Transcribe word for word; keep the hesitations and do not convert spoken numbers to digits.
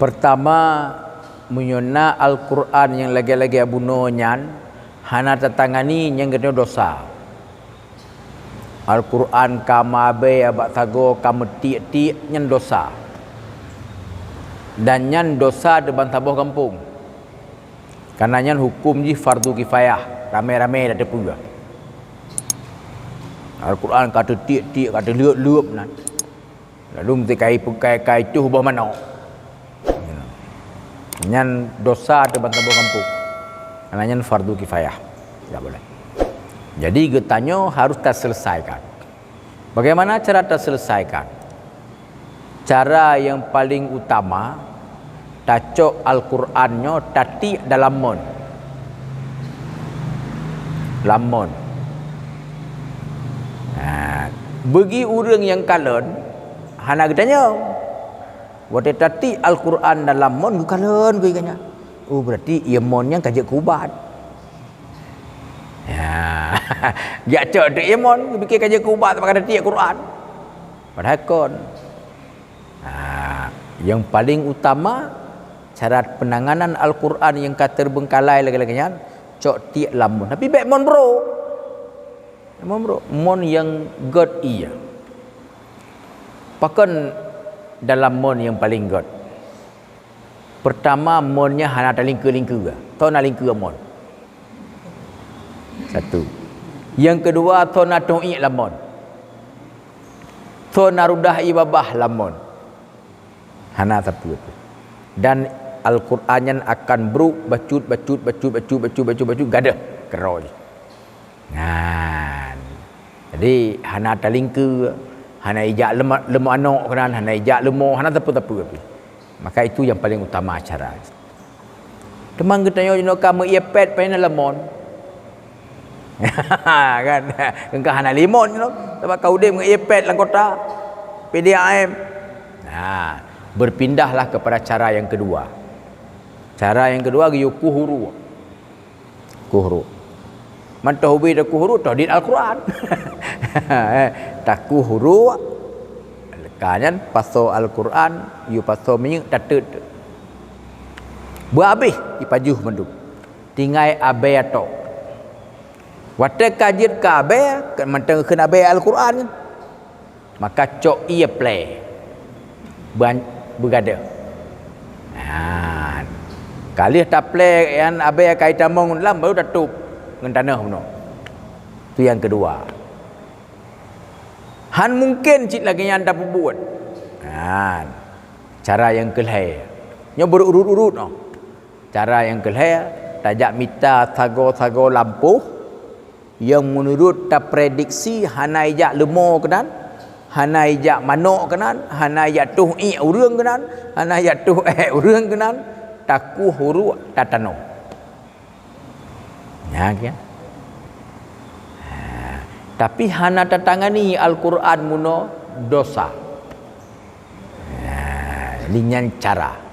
Peurtama, meunyoe na Al-Qur'an nyang lagée-lagée bunoe nyan hana tatangani, nyan geutanyoe dosa. Al-Qur'an ka meuabée bak sagoe, ka meutiek-tiek, nyan dosa. Dan nyan dosa di bansaboh gampông. Kareuna nyan huköm jih fardu kifayah, ramé-ramé tateupeue. Al-Qur'an ka teutiek-tiek, ka teuleueb-leueb nan. Lalu meusikai peukai-kai tuh boh manok. Nyan dosa di bansaboh gampông. Kareuna nyan fardu kifayah. Tidak boleh. Jadi geutanyoe harus taselesaikan. Bagaimana cara taselesaikan? Cara nyang paleng utama, tacok Al-Qur'an nyoe tatiek dalam mon. Lam mon. Nah, bagi ureuëng nyang kalon, hana geutanyong. Watée tatiek Al-Qur'an dalam mon, geukalon geuh nyan. Oh, berarti ié mon nyan ka jeuet keu ubat. Ya. Jak cok teuk ié mon, geupike ka jeuet keu ubat, sabab ka tatiek Qur'an. Padahai kon. Ha, nyang paleng utama, cara peunanganan Al-Qur'an nyang ka teubeungkalai lagée-lagée nyan, cok tiek lam mon. Tapi bék mon brok. Mon brok, mon nyang gét ié. Pakon dalam mon nyang paleng gét? Peurtama, mon nyan hana talingkeue-lingkeue. Soe na lingkeue mon? Satu. Nyang keudua, soe na tueng iék lam mon? Soe na rudah ié babah lam mon? Hana sapeue pih. Dan Al-Qur'an nyan akan brok bacut, bacut, bacut, gadôh keudroe jih. Nyan. Jadi, hana talingkeue, hana ijak leumo-, leumo anok keunan, hana ijak leumo, hana sapeue-sapeue pih. Maka itu nyang paleng utama cara. Teuma geutanyoe jinoe ka meu-ié pet paih na lam mon. Kan? Engka hana limon jinoe, sabab ka udeb meu-ié pet lam kota. P D A M. Nah, berpindahlah kepada cara yang kedua. Cara yang kedua, geuyue kuh uruek. Kuh uruek. Mantong ubé takuh uruek, todit Al-Qur'an. Eh, takuh uruek, ka nyan pasoe Al-Qur'an, yue pasoe minyeuk, tateut. Beuhabéh ipajoh mandum. Tinggai abée tok. Watée ka jeuet keu abée, mantong kheun abée Al-Qur'an nyan. Maka cok ié plée. Beuan-, beugadôh. Nah, ka lheueh taplée nyan abée ka itamong lam, baru tatôb ngon tanoh bunoe. Tu nyang keudua. Han mungken cit lagée nyan tapeubuet. Nah, cara nyang keulhée. Nyoe beururot-urot noh. Cara nyang keulhée, tajak mita sagoe-sagoe lampôh nyang meunurot taprediksi hana ijak leumo keunan, hana ijak manok keunan, hana ijak toh iék ureuëng keunan, hana ijak toh ék ureuëng keunan, takuh uruek tatanoh. Nyan kan? Ha, tapi hana tatangani Al-Qur'an bunoe dosa. Ha, jadi nyan cara.